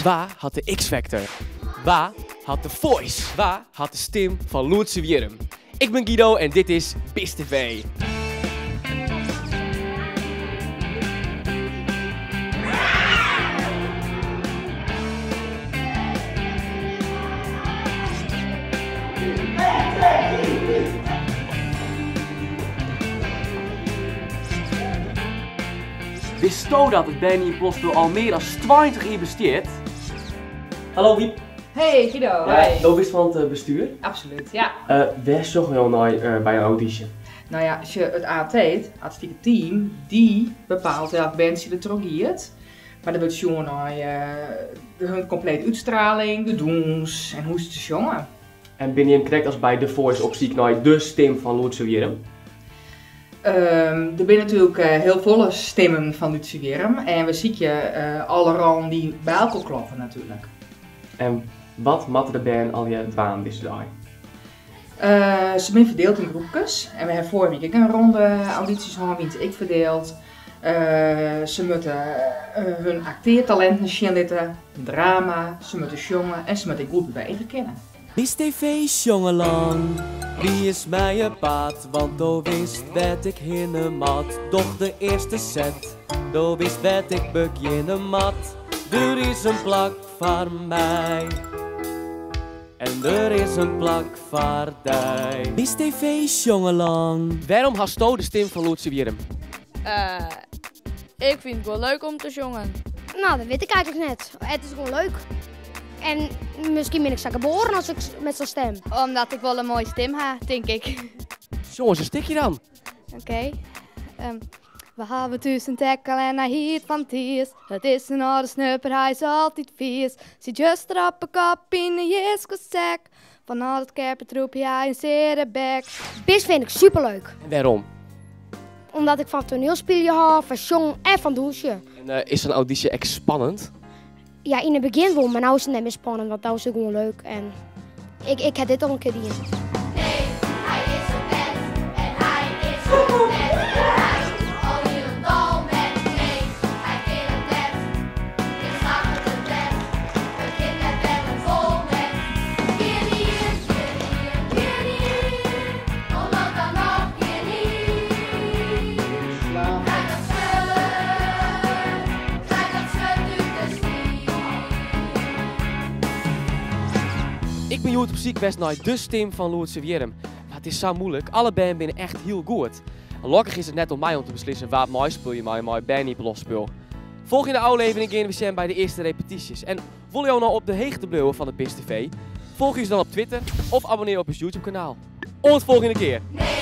Voice? Wa hat de X-Factor? Wa hat de Voice? Wa hat de stim fan Lûdsewierrum? Ik bin Guido en dit is BIS TV. Witsto dat it Berne-iepenloftspul al mear as 20 jier bestiet? Hallo Wiep. Hey Guido, hi. Do bist fan it bestuur? Absolút, ja. Wêr sjogge jo nei by in audysje? No ja, sjoch, it AT, it artistike team, dy bepaalt welk bandsje der troch giet. Mar der wurdt sjoen nei hun komplete útstraling, de dûns en hoe't se sjonge. En binne jim krekt as by The Voice op syk nei de stim fan Lûdsewierrum? Der binne natuerlik hiel folle stimmen fan Lútsewierrum en we sykje alle rollen dy't by elkoar kloppe natuerlik. En wat moatte de bern allegear dwaan dizze dei? Se binne ferdield yn groepkes en we hawwe foarige wike ek in ronde audysjes hân, wiene se ek ferdield. Se moatte hun akteartalinten sjen litte, drama, se moatte sjonge en se moatte ek goed bewege kinne. BIS TV Sjongelân, wie is my it paad, want do wist wêr't ik hinne moat. Doch de earste set, do wist wêr't ik begjinne moat. Der is in plak foar my en der is in plak foar dy. BIS TV Sjongelân. Wêrom hasto de stim fan Lûdsewierrum? Ik fyn it gewoan leuk om te sjongen. No, dat wit ik eigentlik net. It is gewoan leuk. En miskien bin ik sa geboren as ik met sa'n stem. Omdat ik wol in moaie stim ha, tink ik. Sjong ris in stikje dan. Oké. We hawwe thús in tekkel en hy hiet fan Ties. It is in âlde snupper, hy is altyd fies. Siet juster op 'e kop yn 'e jiskesek. Fan al it skerpe troep hie hy in seare bek. BIS fyn ik superleuk. En wêrom? Omdat ik fan toanielspylje hâld, fan sjongen en fan dûnsje. En is sa'n audysje ek spannend? Ja, yn it begjin wol, mar no is it net mear spannend, want no is it gewoan leuk en ik ha dit al in kear dien. Nee, hy is op bed en hy is op bed. Hy al hielendal net, nee, hy kin it net. It slagget it net, it giet net wer, it wol net. Gjin ien, gjin ien, gjin ien, omdat dan noch gjin ien. Krijt dat swurd, krijt dat swurd út de stien. Ik bin hjoed op syk west nei de stim fan Lûdsewierrum. Mar it is sa moeilik, alle bern binne echt hiel goed. Lokkich is it net oan my om te beslissen wa't meispylje mei mei Berne-iepenloftspul. Folgjende ôflevering geane we sjen by de earste repetysjes. En wolle jo no op de hichte bliuwe fan it BIS TV? Folgje ús dan op Twitter of abonnear op ús YouTube kanaal. Oant folgjende kear! Nee.